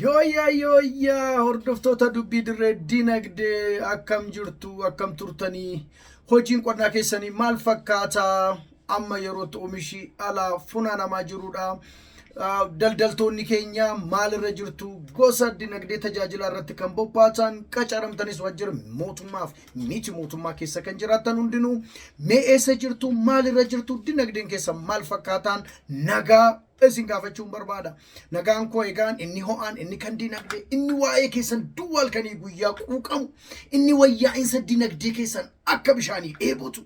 Yooyyaa yooyyaa, hordoftoota Dubbii Dirree Dinagdee, akkam jirtu? Akkam turtanii? Hojiin qonnaa keessanii maal fakkaata? Amma yerootti oomishi alaa funaanamaa jirudha. Daldaltoonni keenya maalirra jirtu? Gosa dinagdee tajaajilaa irratti kan bobbaatan, qacaramtanis, waajjira mootummaaf miti mootummaa keessa kan jiraattan hundinuu mee eessa jirtu? Maalirra jirtu? Dinagdeen keessa maal fakkaataan? Nagaa isin gaafachuun barbaada. Nagaan koo egaan inni ho'aan, inni kan dinagdee, inni waa'ee keessan duwwaa halkanii guyyaa quuqamu, inni wayyaa'insa dinagdee keessan akka bishaanii dheebotu,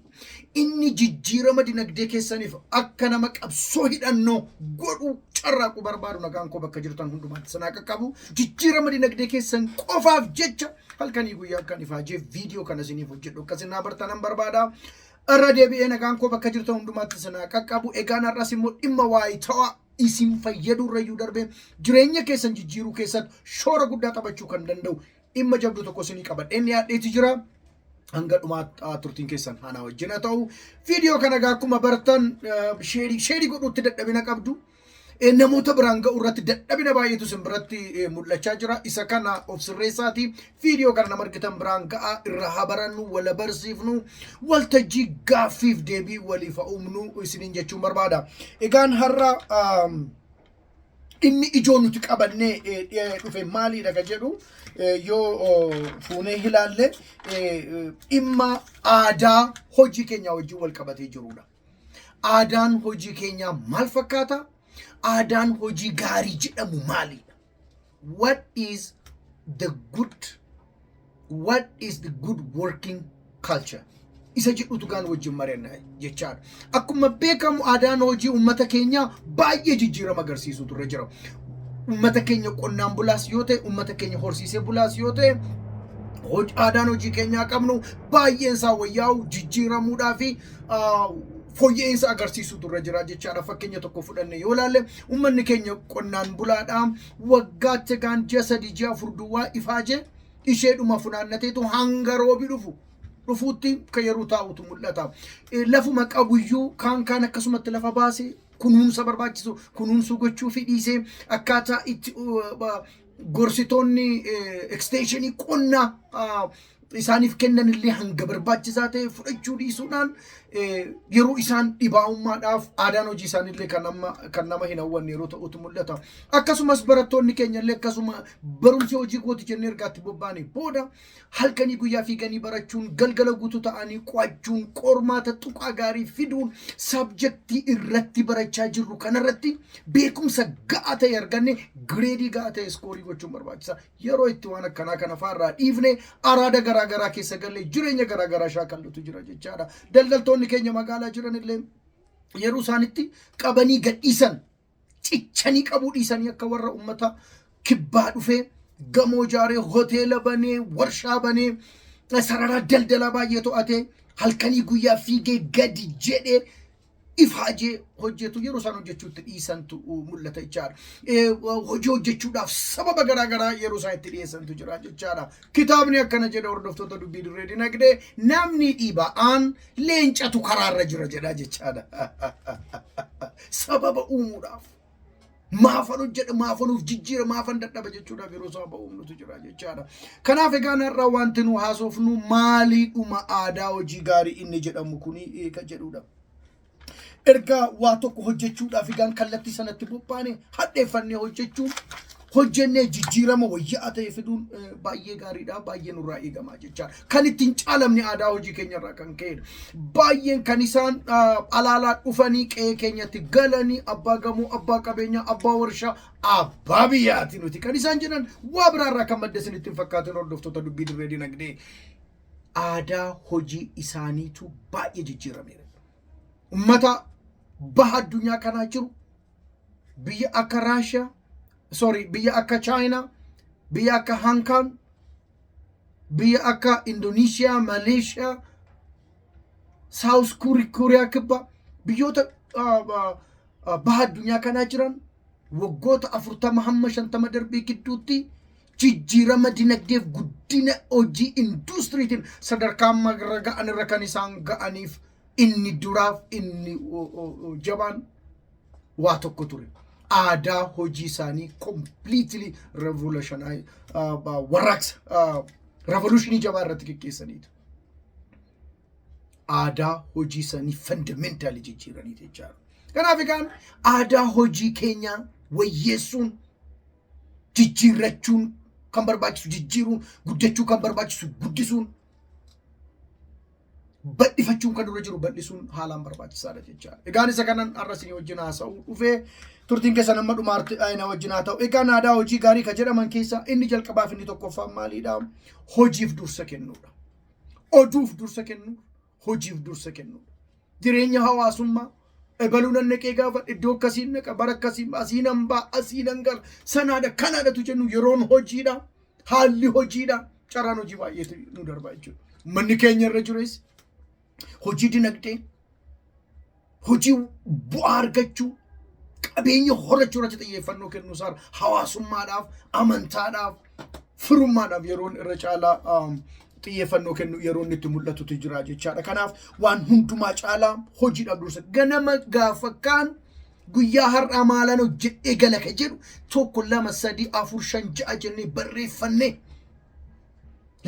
inni jijjiirama dinagdee keessaniif akka nama qabsoo hidhannoo godhu carraaquu barbaadu, nagaan koo bakka jirtan hundumaatti sanaa qaqqabu. Jijjiirama dinagdee keessan qofaaf jecha halkanii guyyaa akkan ifaajee viidiyoo kana isiniif hojjedhu akkasin naa bartanan barbaada. Irra deebi'ee nagaan koo bakka jirtan hundumaatti sanaa qaqqabu. Egaan har'as immoo dhimma waa'ee ta'aa isin fayyaduu irrayyuu darbee jireenya keessan jijjiiruu keessatti shoora guddaa taphachuu kan danda'u dhimma jabduu tokko isinii qabadheen dhiyaadheeti jira. Hanga dhumaa turtiin keessan anaa wajjin haa ta'u. Viidiyoo kana egaa akkuma bartan share godhuutti dadhabina qabdu. Namoota biraan ga'u irratti dadhabina baay'eetu isin biratti mul'achaa jira. Isa kana of sirreessaati. Viidiyoo kana nama argitan biraan ga'a. Irra haa barannu, wala barsiifnu, waltajjii gaaffiif deebii waliif haa uumnu isiniin jechuun barbaada. Egaan har'a dhimmi ijoo nuti qabannee dhufe maaliidha ka jedhu yoo fuunee ilaalle, dhimma aadaa hojii keenyaa wajjin wal qabatee jirudha. Aadaan hojii keenyaa maal fakkaata? Aadaan hojii gaarii jedhamu maalidha? What is the good working culture? Isa jedhutu gaan wajjin mari'anna jechaadha. Akkuma beekamu aadaan hojii uummata keenyaa baay'ee jijjiirama agarsiisutu irra jira. Uummata keenya qonnaan bulaas yoo ta'e, uummata keenya horsiisee bulaas yoo ta'e, aadaan hojii keenyaa qabnu baay'een isaa wayyaa'u, jijjiiramuudhaa fi fooyya'insa agarsiisutu irra jira jechaadha. Fakkeenya tokko fudhanne yoo ilaalle, uummanni keenya qonnaan bulaadha. Waggaatti egaan ji'a 3, ji'a 4 duwwaa ifaajee isheedhuma funaannateetu hanga roobi dhufu dhufuutti kan yeroo taa'utu mul'ata. Lafuma qabuyyuu kaan kaan akkasumatti lafa baasee, kunuunsa barbaachisu kunuunsuu gochuu fi dhiisee, akkaataa itti gorsitoonni extensionii qonnaa isaaniif kennan illee hanga barbaachisaa ta'e fudhachuu dhiisuudhaan, yeroo isaan dhibaa'ummaadhaaf aadaan hojii isaaniillee kan nama kan nama hin hawwanne yeroo ta'utu mul'ata. Akkasumas barattoonni keenya illee akkasuma, barumsi hojii kooti jennee ergaatti bobbaane booda halkanii guyyaa fiiganii barachuun, galgala guutuu ta'anii qo'achuun, qormaata tuqaa gaarii fiduun, subjectii irratti barachaa jirru kanarratti beekumsa ga'aa ta'e arganne grade ga'aa ta'e score gochuun barbaachisa. Yeroo itti waan akkanaa kana faarraa dhiifne araada garaa garaa keessa galee jireenya garaa garaa shaakallutu jira jechaadha. Daldaltoonni keenya magaalaa jiran illee yeroo isaanitti qabanii gadhiisan, cichanii qabuu dhiisanii, akka warra ummata kibbaa dhufee gamoo ijaaree, hoteela banee, warshaa banee, sarara daldalaa baay'ee to'atee, halkanii guyyaa fiigee gadi jedhee ifaajee hojjetu, yeroo isaan hojjechuutti dhiisantu mul'ata jechaadha. Hojii hojjechuudhaaf sababa garaa garaa yeroo isaan itti dhiyeessantu jira jechaadha. Kitaabni akkana jedha, hordoftoota Dubbii Dirree Dinagdee, namni dhiba'aan leencatu karaarra jira jedha jechaadha. Sababa uumuudhaaf. Maafan hojjedha, maafanuuf jijjiira, maafan dadhaba jechuudhaaf yeroo sababa uumnutu jira jechaadha. Kanaaf egaan har'a wanti nu haasofnu maaliidhuma aadaa hojii gaarii inni jedhamu kuni kan jedhudha. Erga waa tokko hojjechuudhaaf egaan kallattii sanatti bobbaane, hadheeffannee hojjechuun, hojjennee jijjiirama wayyaa'aa ta'e fiduun baay'ee gaariidha, baay'ee nurraa eegamaa jechaadha. Kan ittiin caalamne aadaa hojii keenyarraa kan ka'edha. Baay'een kan isaan alaalaa dhufanii qe'ee keenyatti galanii abbaa gamoo, abbaa qabeenyaa, abbaa warshaa, abbaa biyyaati nuti kan isaan jedhan waa biraarraa kan madda isinitti hin fakkaatin, hordoftoota Dubbii Dirree Dinagdee. Aadaa hojii isaaniitu baay'ee jijjiirameera. Ummata baha addunyaa kanaa jiru, biyya akka Raashiyaa, sorry, biyya akka Chaayinaa, biyya akka Hong Kong, biyya akka Indoneeshiyaa, Maleeshiyaa, South Kooriyaa Kibbaa, biyyoota baha addunyaa kanaa jiran waggoota 40 hamma 50 darbii gidduutti jijjiirama dinagdeef guddina hojii induustiriitiin sadarkaa amma irra ga'an irra kan isaan ga'aniif inni duraaf inni jabaan waa tokko ture. Aadaa hojii isaanii completely revolution, warraaqsa, revolutionii jabaa irratti geggeessaniitu. Aadaa hojii isaanii fundamentally jijjiiranii jechaadha. Kanaaf egaan aadaa hojii keenyaa wayyeessuun, jijjiirrachuun kan barbaachisu jijjiiruun, guddachuu kan barbaachisu guddisuun, bal'ifachuun kan dura jiru bal'isuun haalaan barbaachisaadha jechaadha. Egaan isa kanan har'a isinii wajjin haasa'uu dhufee, turtiin keessan amma dhumaatti na wajjin haa ta'u. Egaan aadaa hojii gaarii kan jedhaman keessaa inni jalqabaaf inni tokkoffaan maalidha? Hojiif dursa kennuudha. Oduuf dursa kennuu, hojiif dursa kennuudha. Jireenya hawaasummaa ebaluu nan naqee gaafa iddoo akkasiin naqa, bara akkasii asii nan ba'a, asii nan gala, sanaadha kanaadhatu jennu, yeroon hojiidha, haalli hojiidha, carraan hojii baay'eetu nu darba jechuudha. Manni keenya irra jires hojii dinagdee, hojii bu'aa argachuu, qabeenya horachuu irratti xiyyeeffannoo kennuu isaa, hawaasummaadhaaf, amantaadhaaf, firummaadhaaf yeroon irra caalaa xiyyeeffannoo kennu yeroo inni itti mul'atutu jira jechaadha. Kanaaf waan hundumaa caalaa hojiidhaaf dursa ganama gaafa kaan guyyaa har'aa maalan hojjedhee gala ka jedhu tokko, lama, sadii, afur, shan, ja'a jennee barreeffannee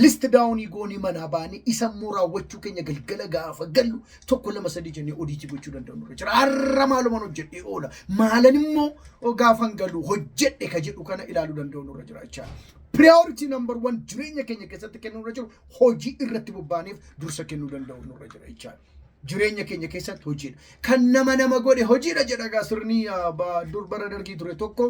list downii goonii manaa baanii, isa immoo raawwachuu keenya galgala gaafa gallu tokko, lama, sadii jennee odiitii gochuu danda'u nurra jira. Har'a maaluman hojjedhee oola, maalan immoo gaafan galu hojjedhe ka jedhu kana ilaaluu danda'u nurra jira jechaadha. Priority number one jireenya keenya keessatti kennuu nurra jiru hojii irratti bobba'aniif dursa kennuu danda'u nurra jira jechaadha. Jireenya keenya keessatti hojiidha. Kan nama nama godhe hojiidha jedha gaa sirni dur bara Dargii ture tokko.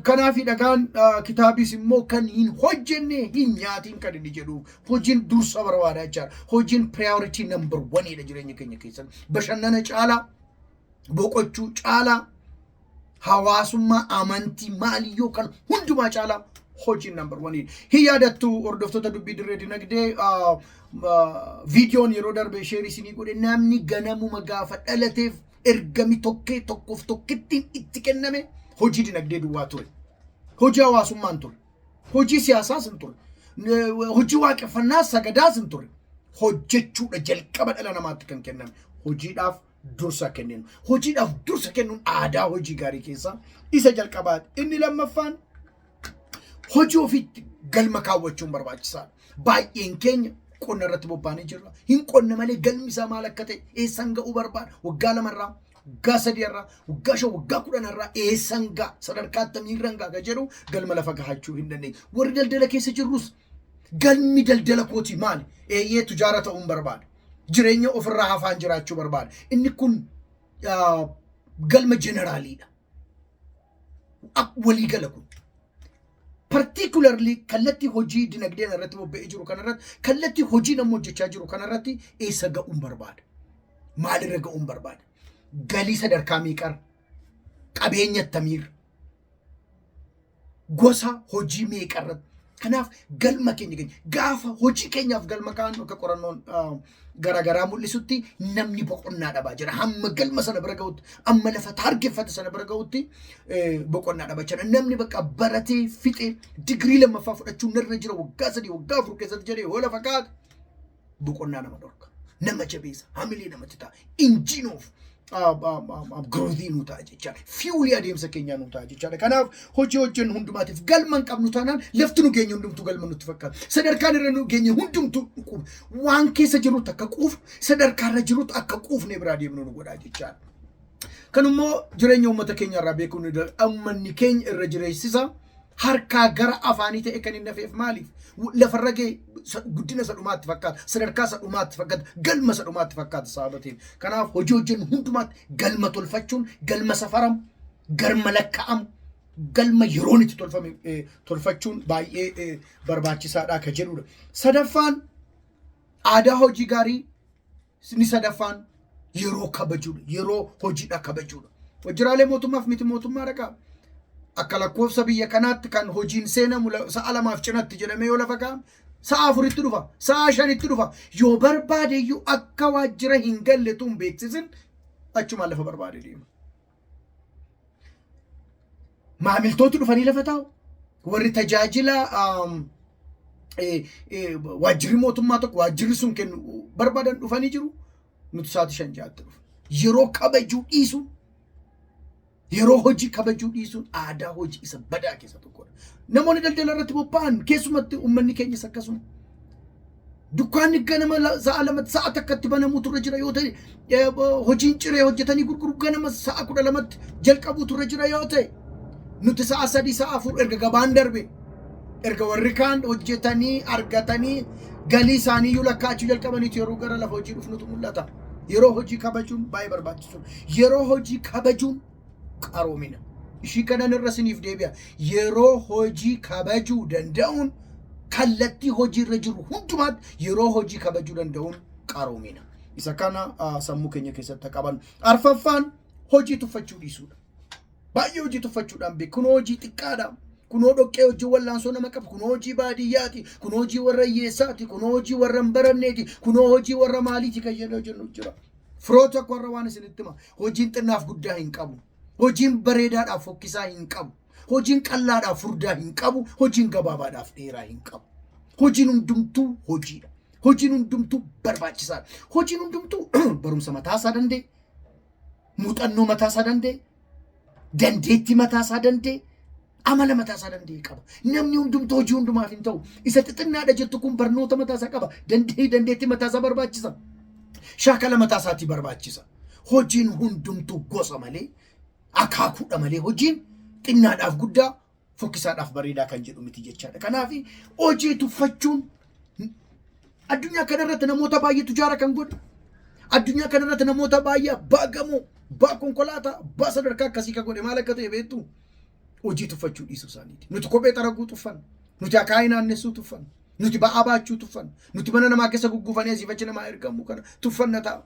Kanaafi dhagaan kitaabis immoo kan hin hojjenne hin nyaatiin kan inni jedhu, hojiin dursa barbaada jechaadha. Hojiin priority number oneidha jireenya keenya keessatti. Bashannana caalaa, boqochuu caalaa, hawaasummaa, amantii maaliyyoo kan hundumaa caalaa hojiin number oneidha. Hin yaadattu, hordoftoota Dubbii Dirree Dinagdee, viidiyoon yeroo darbe share isinii godhe, namni ganamuma gaafa dhalateef ergami tokkee tokkoof tokkittiin itti kenname hojii dinagdee duwwaa ture. Hojii hawaasummaan ture. Hojii siyaasaas hin ture. Hojii waaqeffannaa sagadaas hin ture. Hojjechuudha jalqaba dhala namaatti kan kenname. Hojiidhaaf dursa kenninu. Hojiidhaaf dursa kennuun aadaa hojii gaarii keessaa isa jalqabaati. Inni lammaffaan hojii ofiitti galma kaawwachuun barbaachisaadha. Baay'een keenya qonna irratti bobba'anii jirra. Hin qonna malee galmi isaa maal akka ta'e, eessan ga'uu barbaada? Waggaa 2rraa, waggaa 3rraa, waggaa 5, waggaa 10rraa eessan ga'a? Sadarkaa akkamiirran ga'a ka jedhu galma lafa gahachuu hin dandeenye. Warri daldala keessa jirrus galmi daldala kootii maali? Eeyyee, tujaara ta'uun barbaada. Jireenya ofirraa hafaan jiraachuu barbaada. Inni kun galma generaliidha. Waliigala kun. Particularly kallattii hojii dinagdeen irratti bobba'ee jiru kanarratti, kallattii hojii namni hojjechaa jiru kanarratti eessa ga'uun barbaada? Maalirra ga'uun barbaada? Galii sadarkaa meeqarra? Qabeenya attamiirra? Gosa hojii meeqarratti? Kanaaf galma keenya gaafa hojii keenyaaf galma kaa'annu, akka qorannoon garaagaraa mul'isutti, namni boqonnaa dhabaa jira. Hamma galma sana bira ga'utti, amma lafa taargeffate sana bira ga'utti boqonnaa dhabaa jira. Namni bakka baratee fixee digirii lammaffaa fudhachuun narra jira waggaa 3, waggaa 4 keessatti jedhee yoo lafa kaa'ate boqonnaa nama dhorka. Nama jabeessa, hamilee namatti ta'a. Engine of growthii nu ta'a jechaadha. Fuelii adeemsa keenyaa nu ta'a jechaadha. Kanaaf hojii hojjennu hundumaatiif galma hin qabnu taanaan lafti nu geenye hundumtuu galma nutti fakkaata. Sadarkaan irra nu geenye hundumtuu quufa. Waan keessa jirrutti akka quufu, sadarkaa irra jirrutti akka quufnee biraa deemnu nu godha jechaadha. Kan immoo jireenya uummata keenya irraa beekuu ni danda'a. Uummanni keenya irra jireessisa harkaa gara afaanii ta'e kan hin nafeef maaliif? Lafarra ga'e guddina isa dhumaatti fakkaata, sadarkaa isa dhumaatti fakkaata, galma isa dhumaatti fakkaata sababa ta'eef. Kanaaf hojii hojjennu hundumaatti galma tolfachuun, galma safaramu, galma lakkaa'amu, galma yeroon itti tolfame tolfachuun baay'ee barbaachisaadha ka jedhudha. Sadaffaan aadaa hojii gaarii inni sadaffaan yeroo kabajuudha. Yeroo hojiidha kabajuudha. Wajjiraalee mootummaaf miti mootummaa dhaqaa. Akka lakkoofsa biyya kanaatti kan hojiin seenamu sa'a 2f cinatti jedhamee yoo lafa kaa'ame, Sa'a 4tti dhufa, sa'a 5tti dhufa. Yoo barbaade iyyuu akka waajjira hin galle tun beeksisin achumaan lafa barbaade deema. Maamiltooti dhufanii lafa taa'u. Warri tajaajila waajjirri mootummaa tokko, waajjirri sun kennu barbaadan dhufanii jiru. Nuti sa'aatii 5, 6tti dhufa. Yeroo kabajuu dhiisuun, yeroo hojii kabajuu dhiisuun aadaa hojii isa badaa keessa tokkodha. Namoonni daldala irratti bobba'an, keessumatti uummanni keenyas akkasuma. Dukkaanni ganama sa'a 2tti, sa'a 1tti banamuutu irra jira yoo ta'e, hojiin ciree hojjetanii gurguru ganama sa'a 12tti jalqabuutu irra jira yoo ta'e, nuti sa'a 3, sa'a 4, erga gabaan darbe, erga warri kaan hojjetanii argatanii galii isaanii iyyuu lakkaa'achuu jalqabaniitu yeroo gara lafa hojii dhufnutu mul'ata. Yeroo hojii kabajuun baay'ee barbaachisuudha. Yeroo hojii kabajuun qaroomina. Ishii kanan irra isiniif deebi'a. Yeroo hojii kabajuu danda'uun, kallattii hojii irra jiru hundumaatti yeroo hojii kabajuu danda'uun qaroomina. Isa kana sammuu keenya keessatti qaban. Arfaffaan hojii tuffachuu dhiisuudha. Baay'ee hojii tuffachuudhaan beeku. Kunoo hojii xiqqaadha. Kunoo dhoqqee hojii wallaansoo nama qabu. Kunoo hojii baadiyyaati. Kunoo hojii warra hiyyeessaati. Kunoo hojii warra hin baranneeti. Kunoo hojii warra maaliiti kan jedhu jennu jira. Firoota koo, warra waan isinitti hima. Hojiin xinnaaf guddaa hin qabu. Hojiin bareedaadhaaf fokkisaa hin qabu. Hojiin qal'aadhaaf furdaa hin qabu. Hojiin gabaabaadhaaf dheeraa hin qabu. Hojiin hundumtuu hojiidha. Hojiin hundumtuu barbaachisaadha. Hojiin hundumtuu barumsa mataasaa danda'e, muuxannoo mataasaa danda'e, dandeettii mataasaa danda'e, amala mataasaa danda'e qaba. Namni hundumtuu hojii hundumaaf hin ta'u. Isa xixinnaadha jettu kun barnoota mataasaa qaba. Dandeettii mataasaa barbaachisa. Shaakala mataasaatii barbaachisa. Hojiin hundumtuu gosa malee, akaakuudha malee, hojiin xinnaadhaaf guddaa, fokkisaadhaaf bareedaa kan jedhu miti jechaadha. Kanaaf hojii tuffachuun, addunyaa kanarratti namoota baay'eetu jaara kan godhe. Addunyaa kanarratti namoota baay'ee abbaa gamoo, abbaa konkolaataa, abbaa sadarkaa akkasii kan godhe maal akka ta'e beektu? Hojii tuffachuu dhiisuu isaaniiti. Nuti kophee xaraguu tuffanna. Nuti akaayii naannessuu tuffanna. Nuti ba'aa baachuu tuffanna. Nuti mana namaa keessa gugguufanii asii fachi namaa ergamu kana tuffanna ta'a.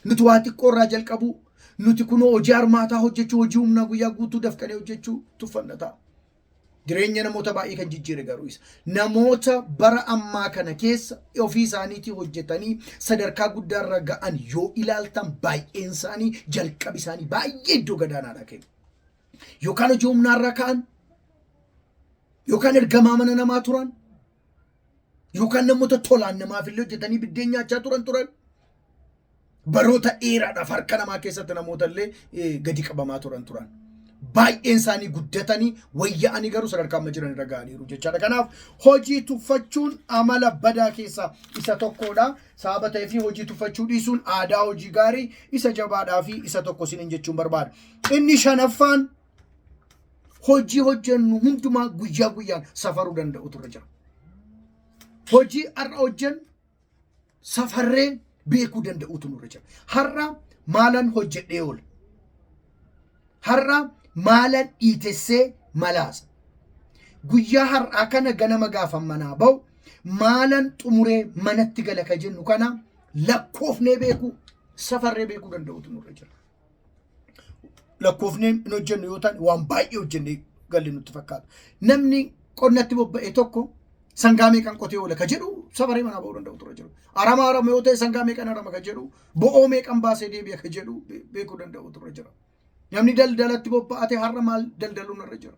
Nuti waa xiqqoo irraa jalqabuu. Nuti kunoo hojii harmaataa hojjechuu, hojii humnaa guyyaa guutuu dafqanii hojjechuu tuffanna ta'a. Jireenya namoota baay'ee kan jijjiire garuu isa. Namoota bara ammaa kana keessa ofii isaaniitii hojjetanii sadarkaa guddaarra ga'an yoo ilaaltan, baay'een isaanii jalqabi isaanii baay'ee iddoo gadaanaadha ka'e. Yookaan hojii humnaarra ka'an, yookaan ergamaa mana namaa turan, yookaan namoota tolaan namaaf illee hojjetanii biddeen nyaachaa turan. Baroota dheeraadhaaf harka namaa keessatti namoota illee gadi qabamaa turan. Baay'een isaanii guddatanii wayya'anii garuu sadarkaa amma jiran irra ga'aniiru jechaadha. Kanaaf hojii tuffachuun amala badaa keessaa isa tokkodha. Sababa ta'ee fi hojii tuffachuu dhiisuun aadaa hojii gaarii isa jabaadhaa fi isa tokko isiniin jechuun barbaada. Inni shanaffaan, hojii hojjennu hundumaa guyyaa guyyaan safaruu danda'utu irra jira. Hojii har'a hojjennu safarree beekuu danda'uutu nurra jira. Har'a maalan hojjedhee oola? Har'a maalan dhiitessee malaasa? Guyyaa har'aa kana ganama gaafa manaa ba'u maalan xumuree manatti gala ka jennu kana lakkoofnee beekuu, safarree beekuu danda'uutu nurra jira. Lakkoofnee hin hojjennu yoo ta'an, waan baay'ee hojjennee galle nutti fakkaata. Namni qonnatti bobba'e tokko sangaa meeqan qotee oola ka jedhu safaree manaa ba'uu danda'u ture jiru. Arama arama yoo ta'e, sangaa meeqan arama ka jedhu, bo'oo meeqan baasee deebi'a ka jedhu beekuu danda'u ture jira. Namni daldalatti bobba'ate har'a maal daldaluun irra jira?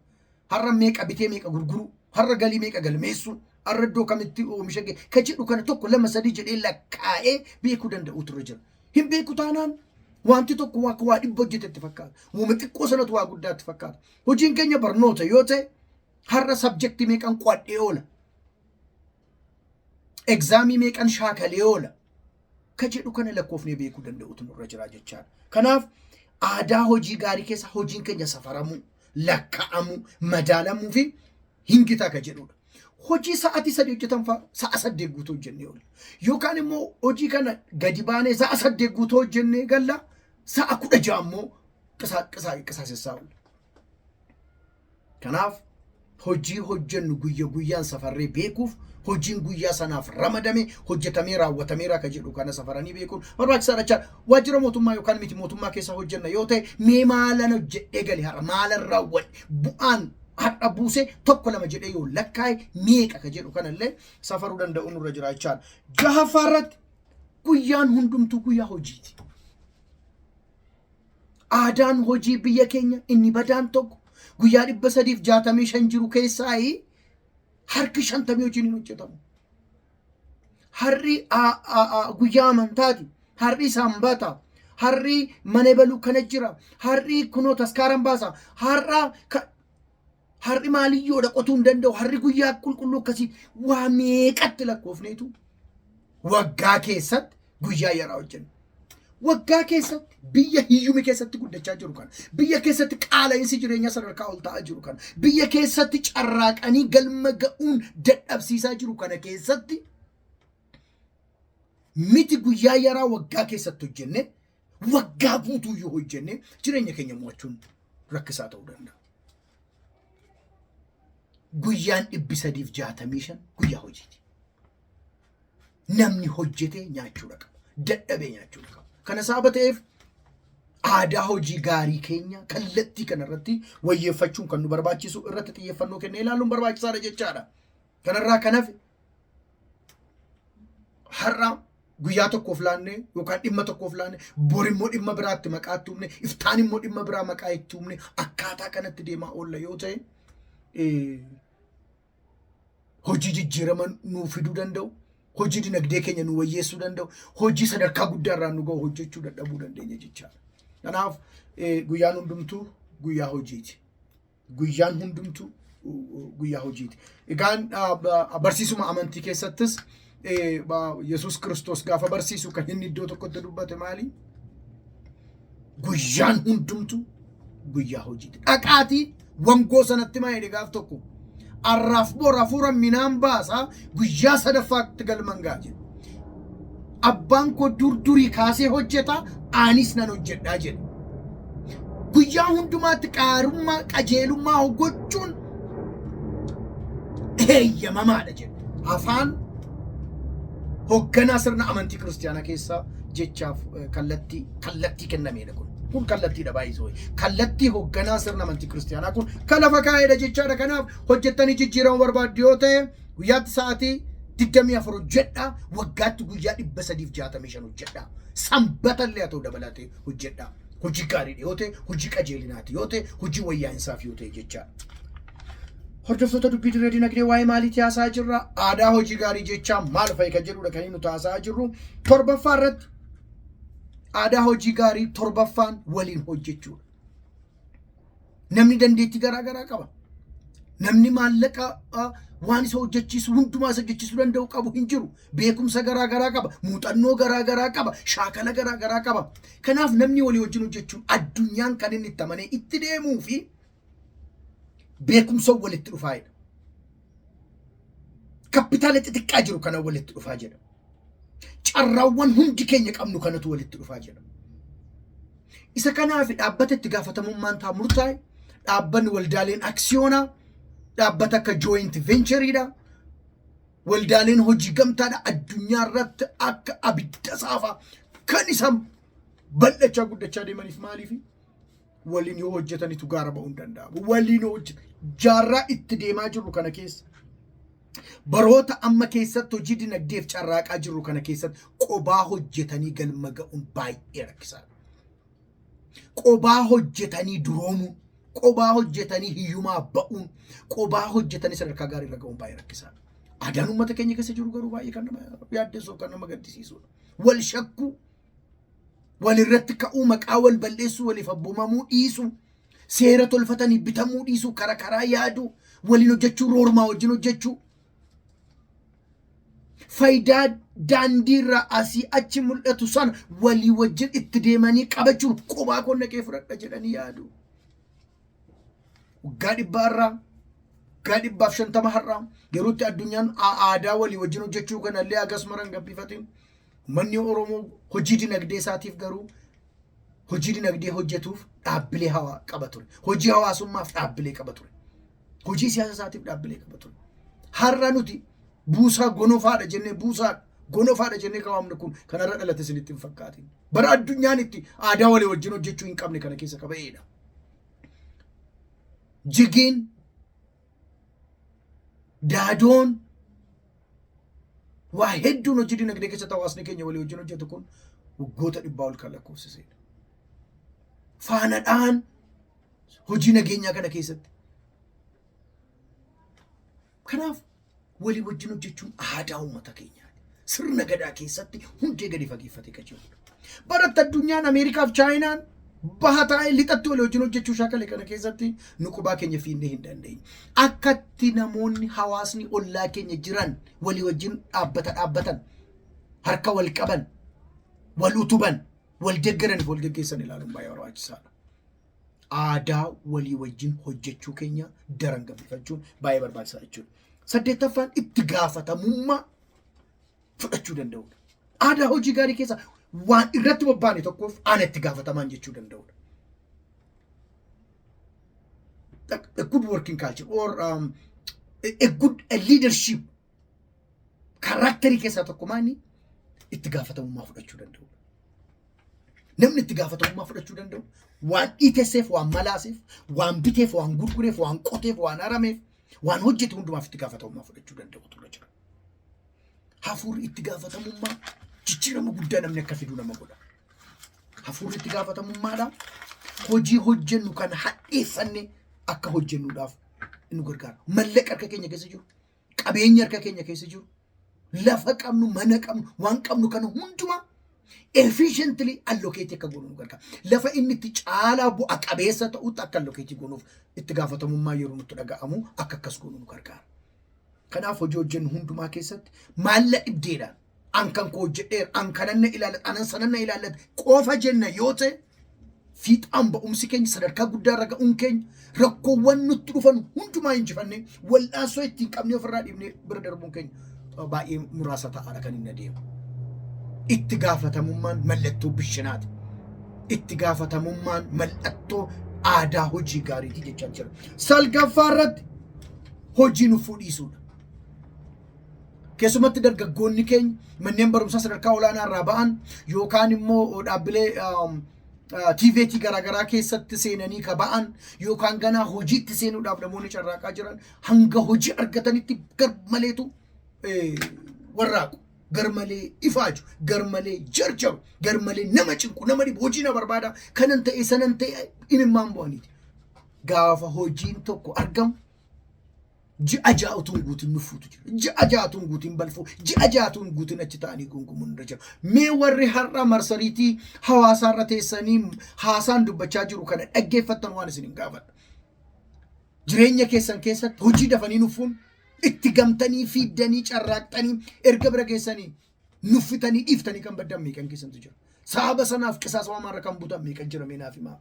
Har'a meeqa bitee meeqa gurguru? Har'a galii meeqa galmeessu? Har'a iddoo kamitti oomisha ka jedhu kana tokko, lama, sadii jedhee lakkaa'ee beekuu danda'u ture jira. Hin beeku taanaan, wanti tokko akka waa 100 hojjetetti fakkaata. Uuma xiqqoo sanatu waa guddaatti fakkaata. Hojiin keenya barnoota yoo ta'e, har'a subjectii meeqan qo'adhee oola? Examii meeqan shaakalee oola? Ka jedhu kana lakkoofnee beekuu danda'utu nurra jira jechaadha. Kanaaf aadaa hojii gaarii keessa hojiin keenya safaramuu, lakkaa'amuu, madaalamuu fi hingitaa ka jedhudha. Hojii sa'aatii 3 hojjetan fa'a sa'a 8 guutuu hojjennee oolla. Yookaan immoo hojii kana gadi baanee sa'a 8 guutuu hojjennee galla, sa'a 16 immoo qisaasessaa oolla. Kanaaf hojii hojjennu guyya guyyaan safarree beekuuf, hojiin guyyaa sanaaf ramadame hojjetamee raawwatameera ka jedhu kana safaranii beekuun barbaachisaadha jechaadha. Waajjira mootummaa yookaan miti mootummaa keessa hojjenna yoo ta'e, mee maalan hojjedhee gale har'a, maalan raawwadhe, bu'aan Har'a buusee tokko lama jedhee yoo lakkaa'e meeqa ka jedhu kanallee safaruu danda'u nurra jira jechaadha. Jahaffaa irratti guyyaan hundumtuu guyyaa hojiiti. Aadaan hojii biyya keenya inni badaan tokko guyyaa 365 jiru keessaa harki 50 hojiin hin hojjetamu. Har'i guyyaa amantaati. Har'i sanbata. Har'i mana baluu kana jira. Har'i kunoo taskaaran baasa. Har'a har'i maaliyyoodha qotuu hin danda'u. Har'i guyyaa qulqulluu akkasii waa meeqatti lakkoofneetu waggaa keessatti guyyaa yaraa hojjenna. Waggaa keessatti biyya hiyyumi keessatti guddachaa jiru kana, biyya keessatti qaala'insi jireenyaa sadarkaa ol ta'aa jiru kana, biyya keessatti carraaqanii galma ga'uun dadhabsiisaa jiru kana keessatti miti guyyaa yaraa waggaa keessatti hojjenne, waggaa guutuu yoo hojjenne jireenya keenya mo'achuun rakkisaa ta'uu danda'a. Guyyaan 365 guyyaa hojiiti. Namni hojjetee nyaachuudha qaba. Dadhabee nyaachuudha qaba. Kana sababa ta'eef aadaa hojii gaarii keenya kallattii kanarratti wayyeeffachuun kan nu barbaachisu, irratti xiyyeeffannoo kennee ilaaluun barbaachisaadha jechaadha. Kanarraa kan hafe har'a guyyaa tokkoof laannee yookaan dhimma tokkoof laannee, bor immoo dhimma biraatti maqaa itti uumne, iftaan immoo dhimma biraa maqaa itti uumne, akkaataa kanatti deemaa oolla yoo ta'e, hojii jijjiirama nuu fiduu danda'u, hojii dinagdee keenya nu wayyeessuu danda'u, hojii sadarkaa guddaa irraan nu ga'u hojjechuu dadhabuu dandeenya jechaadha. Kanaaf guyyaan hundumtuu guyyaa hojiiti. Guyyaan hundumtuu guyyaa hojiiti. Egaan barsiisuma amantii keessattis Yesuus Kiristoos gaafa barsiisu kan inni iddoo tokkotti dubbate maali? Guyyaan hundumtuu guyyaa hojiiti. Dhaqaatii wangoo sanatti maa jedhe gaaf tokko? Arraaf bor hafuura minaan baasaa, guyyaa sadaffaatti galman ga'a jedhe. Abbaan koo dur durii kaasee hojjeta, anis nan hojjedhaa jedhe. Guyyaa hundumaatti qaarummaa qajeelummaa gochuun eeyyamamaadha jedhe. Afaan hoogganaa sirna amantii kiristaanaa keessaa jechaaf kallattii kennameedha kun. Kun kallattiidha baay'isoo. Kallattii hoogganaa sirna amantii kiristaanaa kun kan lafa kaa'eedha jechaadha. Kanaaf hojjettanii jijjiirama barbaaddu yoo ta'e, guyyaatti sa'aatii 24 hojjedhaa, waggaatti guyyaa 365 hojjedhaa. Sanbata illee haa ta'u dabalatee hojjedhaa. Hojii gaariidha yoo ta'e, hojii qajeelinaati yoo ta'e, hojii wayyaa'insaaf yoo ta'e jechaadha. Hordoftoota Dubbii Dirree Dinagdee, waa'ee maaliitii haasa'aa jirra? Aadaa hojii gaarii jechaa maal fa'i kan jedhudha kan inni nuti haasa'aa jirru. Torbaffaa irratti, aadaa hojii gaarii torbaffaan waliin hojjechuudha. Namni dandeettii garaa garaa qaba. Namni maallaqa waan isa hojjechiisu hundumaa isa hojjechiisuu danda'u qabu hin jiru. Beekumsa garaa garaa qaba. Muuxannoo garaa garaa qaba. Shaakala garaa garaa qaba. Kanaaf namni walii wajjin hojjechuun addunyaan kan inni itti amanee itti deemuu fi beekumsa walitti dhufaayidha. Kapitaala xixiqqaa jiru kana walitti dhufaa jedha. Carraawwan hundi keenya qabnu kanatu walitti dhufaa jedha. Isa kanaaf dhaabbata itti gaafatamummaan taa murtaa'e, dhaabbanni waldaaleen aksiyoonaa, dhaabbata akka joint ventureiidha. Waldaaleen hojii gamtaadha addunyaa irratti akka abidda saafaa kan isaan bal'achaa guddachaa deemaniif maaliifi? Waliin yoo hojjetanitu gaara ba'uu hin danda'amu. Waliin yoo hojjetan jaarraa itti deemaa jirru kana keessa, baroota amma keessatti hojii dinagdeef carraaqaa jirru kana keessatti qobaa hojjetanii galma ga'uun baay'ee rakkisaadha. Qobaa hojjetanii duroomuun, qobaa hojjetanii hiyyumaa ba'uun, qobaa hojjetanii sadarkaa gaarii irra ga'uun baay'ee rakkisaadha. Aadaan uummata keenya keessa jiru garuu baay'ee kan nama yaaddessuuf kan nama gaddisiisudha. Wal shakkuu, walirratti ka'uu, maqaa wal balleessuu, waliif abboomamuu dhiisuu, seera tolfatanii bitamuu dhiisuu, karaa karaa yaaduu, waliin hojjechuu, roormaa wajjin hojjechuu. Faayidaa daandiirraa asii achi mul'atu sana walii wajjin itti deemanii qabachuun qobaa koo naqee fudhadha jedhanii yaadu. Waggaa 100 irraa, waggaa 150 har'aa, yeroo itti addunyaan aadaa walii wajjin hojjechuu kanallee hagas maran gabbifatin, uummanni Oromoo hojii dinagdee isaatiif garuu hojii dinagdee hojjetuuf dhaabbilee hawaa qaba ture. Hojii hawaasummaaf dhaabbilee qaba ture. Hojii siyaasa isaatiif dhaabbilee qaba ture. Har'a nuti buusaa gonofaadha jennee, buusaa gonofaadha jennee kan waamnu kun kanarra dhalate isinitti hin fakkaatin. Bara addunyaan itti aadaa walii wajjin hojjechuu hin qabne kana keessa qaba'eedha. Jigiin Daadoon waa hedduun hojii dinagdee keessatti hawaasni keenya walii wajjin hojjetu kun waggoota 100 ol kan lakkoofsisedha. Faanadhaan hojii nageenyaa kana keessatti. Kanaaf walii wajjin hojjechuun aadaa uummata keenyaati. Sirna gadaa keessatti hundee gadi fageeffatee kan jirudha. Baratti addunyaan Ameerikaaf Chaayinaan baha taa'ee lixatti walii wajjin hojjechuu shaakale kana keessatti nu qubaa keenya fiinnee hin dandeenye. Akkatti namoonni, hawaasni ollaa keenya jiran walii wajjin dhaabbata dhaabbatan, harka wal qaban, wal utuban, wal deeggaraniif wal geggeessan ilaaluun baay'ee barbaachisaadha. Aadaa walii wajjin hojjechuu keenya daran gabbifachuun baay'ee barbaachisaa jechuudha. Saddeettaffaan itti gaafatamummaa fudhachuu danda'udha. Aadaa hojii gaarii keessa waan irratti bobbaane tokkoof ana itti gaafatamaan jechuu danda'udha. A good working culture or a good a leadership characterii keessaa tokko maali? Itti gaafatamummaa fudhachuu danda'udha. Namni itti gaafatamummaa fudhachuu danda'u waan dhiitesseef, waan malaaseef, waan biteef, waan gurgureef, waan qoteef, waan harameef, waan hojjete hundumaaf itti gaafatamummaa fudhachuu danda'u turre jira. Hafuurri itti gaafatamummaa jijjiirama guddaa namni akka fidu nama godha. Hafuurri itti gaafatamummaadha. Hojii hojjennu kana hadheeffanne akka hojjennuudhaaf nu gargaara. Mallaqa harka keenya keessa jiru, qabeenya harka keenya keessa jiru, lafa qabnu, mana qabnu, waan qabnu kana hundumaa efficiently allocate akka goonu nu gargaara. Lafa inni itti caalaa bu'a qabeessa ta'utti akka allocate goonuuf itti gaafatamummaa yeroo nutti dhaga'amu akka akkas goonu nu gargaara. Kanaaf hojii hojjennu hundumaa keessatti maalla dhibdeedhaan an kan koo hojjedheera, an kanan na ilaallata, anan sanan na ilaallata qofa jenna yoo ta'e, fiixaan ba'umsi keenya, sadarkaa guddaa irra ga'uun keenya, rakkoowwan nutti dhufan hundumaa injifannee wal'aansoo ittiin qabnee ofirraa dhiibnee bira darbuun keenya baay'ee muraasa ta'aadha kan inni adeemu. Itti gaafatamummaan mallattoo bishinaati. Itti gaafatamummaan mallattoo aadaa hojii gaariiti jechaa jira. Salgaffaa irratti hojii nuffuu dhiisuudha. Keessumatti dargaggoonni keenya manneen barumsaa sadarkaa olaanaa irraa ba'an yookaan immoo dhaabbilee TVET garaagaraa keessatti seenanii ka ba'an yookaan ganaa hojiitti seenuudhaaf namoonni carraaqaa jiran hanga hojii argatanitti gar maleetu warraaqu. Gar malee ifaaju, gar malee jarjaru, gar malee nama cinqu, nama dhibu, hojii na barbaada, kanan ta'e, sanan ta'e, imimmaan bu'aniiti. Gaafa hojiin tokko argamu ji'a 6 utuu hin guutin nuffuutu jira. Ji'a 6 utuu hin guutin balfuu, ji'a 6 utuu hin guutin achi ta'anii gungumuun irra jira. Mee warri har'a marsariitii hawaasaarra teessanii haasaan dubbachaa jiru kana dhaggeeffattan waan isin hin gaafadha. Jireenya keessan keessatti hojii dafanii nuffuun, itti gamtanii fiiddanii carraaqxanii erga bira keessanii nuffitanii dhiiftanii kan baddan meeqan keessantu jira? Sababa sanaaf qisaasama hamaarra kan butan meeqan jira, mee naaf himaa?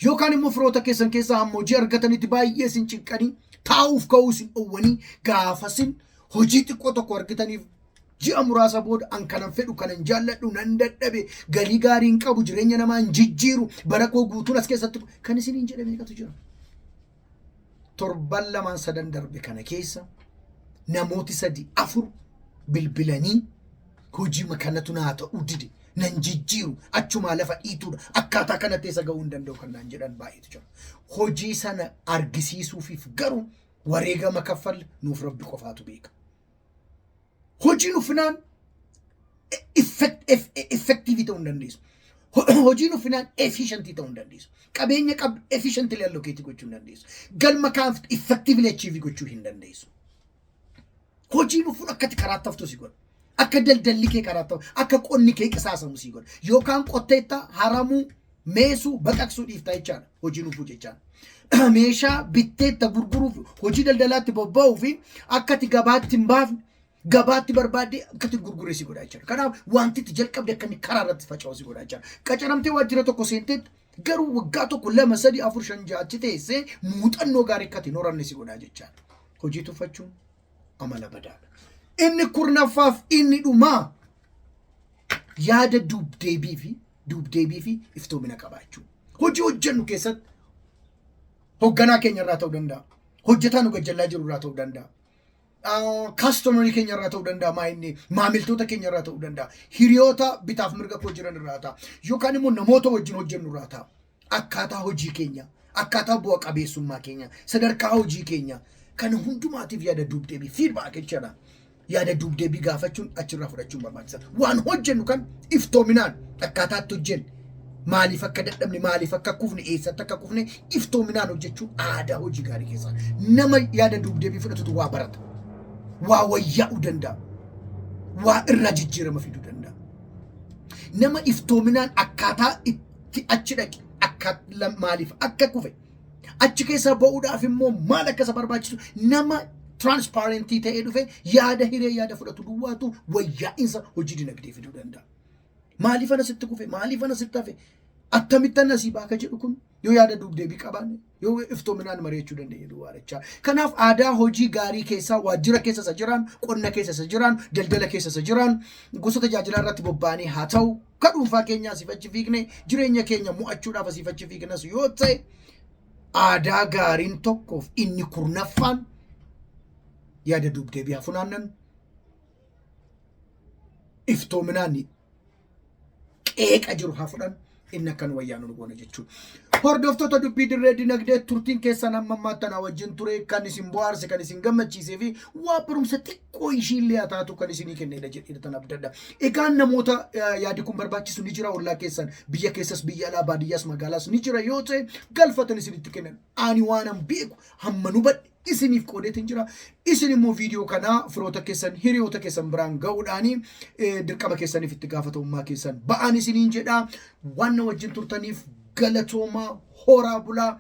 Yookaan immoo firoota keessan keessaa hamma hojii argatanitti baay'ee isin cinqanii, taa'uuf ka'uu isin dhowwanii, gaafasin hojii xiqqoo tokko argitaniif ji'a muraasa booda an kanan fedhu, kanan jaalladhu nan dadhabe, galii gaarii hin qabu, jireenya namaa hin jijjiiru, bara koo guutuun as keessatti kan isiniin jedhe meeqatu jira? Torban lamaan sadan darbe kana keessa namooti sadi afur bilbilanii hojii kanatu naa ta'uu dide, nan jijjiiru, achumaa lafa dhiituudha, akkaataa kanatti eessa ga'uu hin danda'u kan naan jedhan baay'eetu jira. Hojii sana argisiisuufiif garuu wareegama kaffalle nuuf Rabbi qofaatu beeka. Hojii nuffinaan effective ta'uu hin dandeessu. Hojii nuffinaan efficient ta'uu hin dandeessu. Qabeenya qabdu efficiently allocate gochuu hin dandeessu. Galma kaaf effectively achieve gochuu hin dandeessu. Hojii nuffuun akkati karaatti haftu si godha. Akka daldalli kee karaatti hafu, akka qonni kee qisaasamu si godha. Yookaan qotteetta haramuu, meesuu, baqaqsuu dhiiftaa jechaadha. Hojii nuffuu jechaadha. Meeshaa bitteetta gurguruuf, hojii daldalaatti bobba'uu fi akka ati gabaatti hin baafne, gabaatti barbaaddee akka ati gurgurre si godha jechaadha. Kanaaf wanti itti jalqabde akka inni karaa irratti faca'u si godha jechaadha. Qacaramtee waajjira tokko seenteetti garuu waggaa 1, 2, 3, 4, 5, 6 achi teessee muuxannoo gaarii akka ati hin horanne si godha jechaadha. Hojii tuffachuun amala badaadha. Inni kurnaffaaf inni dhumaa yaada duubdeebii fi iftoomina qabaachuu. Hojii hojjennu keessatti hoogganaa keenya irraa ta'uu danda'a. Hojjetaa nu gajjallaa jiru irraa ta'uu danda'a. Customerii keenya irraa ta'uu danda'a, maayinni maamiltoota keenya irraa ta'uu danda'a. Hiriyoota bitaaf mirga koo jiran irraa ta'a. Yookaan immoo namoota wajjin hojjennu irraa ta'a. Akkaataa hojii keenya, akkaataa bu'a qabeessummaa keenya, sadarkaa hojii keenya Kana hundumaatiif yaada duubdeebii, feedback jechaadha. Yaada duubdeebii gaafachuun, achirraa fudhachuun barbaachisaadha. Waan hojjennu kan iftoominaan akkaataatti hojjenne, maaliif akka dadhabne, maaliif akka kufne, eessatti akka kufne iftoominaan hojjechuun aadaa hojii gaarii keessaa. Nama yaada duubdeebii fudhatutu waa barata. Waa wayyaa'uu danda'a. Waa irraa jijjiirama fiduu danda'a. Nama iftoominaan akkaataa itti achi dhaqe, akka maaliif akka kufe, achi keessaa ba'uudhaaf immoo maal akka isa barbaachisu nama transparent ta'ee dhufe, yaada hiree, yaada fudhatu duwwaatu wayyaa'insa hojii dinagdee fiduu danda'a. Maaliif ana sitti kufe? Maaliif ana sitti hafe? Akkamittan asii baaka jedhu kun yoo yaada duubdeebii qabaanne, yoo iftoominaan mari'achuu dandeenye duwwaadha. Kanaaf aadaa hojii gaarii keessaa waajjira keessa isa jiraan, qonna keessa isa jiraan, daldala keessa isa jiraan, gosa tajaajilaa irratti bobba'anii haa ta'u, ka dhuunfaa keenya asiif achi fiigne, jireenya keenya mo'achuudhaaf asiif achi fiignas yoo ta'e, aadaa gaariin tokkoof inni 10ffaan yaada duubdeebii haa funaannan, iftoominaan qeeqa jiru haa fudhan, inni akkan wayyaa nu goona jechuudha. Hordoftoota Dubbii Dirree Dinagdee, turtiin keessan hamma ammaatti anaa wajjin ture kan isin bohaarse, kan isin gammachiisee fi waa barumsa xiqqoo ishiillee haa taatu kan isinii kennedha jedhee tan abdadha. Egaan namoota yaadi kun barbaachisu ni jira, ollaa keessan, biyya keessas, biyya alaa, baadiyyaas, magaalaas ni jira yoo ta'e, galfatan isinitti kennan. Ani waanan beeku hamma nu badhe isiniif qoodeetiin jira. Isin immoo viidiyoo kana firoota keessan, hiriyoota keessan biraan ga'uudhaani dirqama keessaniif itti gaafatamummaa keessan ba'an isiniin jedha. Waan na wajjin turtaniif galatoomaa, horaa bulaa,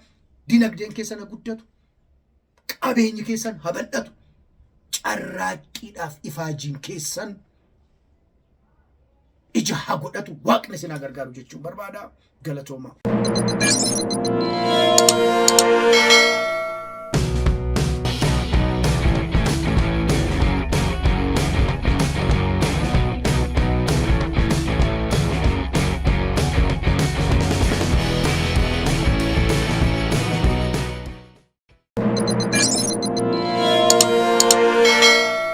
dinagdeen keessan haa guddatu. Qabeenyi keessan haa bal'atu. Carraaqqiidhaaf ifaajiin keessan ija haa godhatu, waaqni isin haa gargaaru jechuun barbaada. Galatoomaa.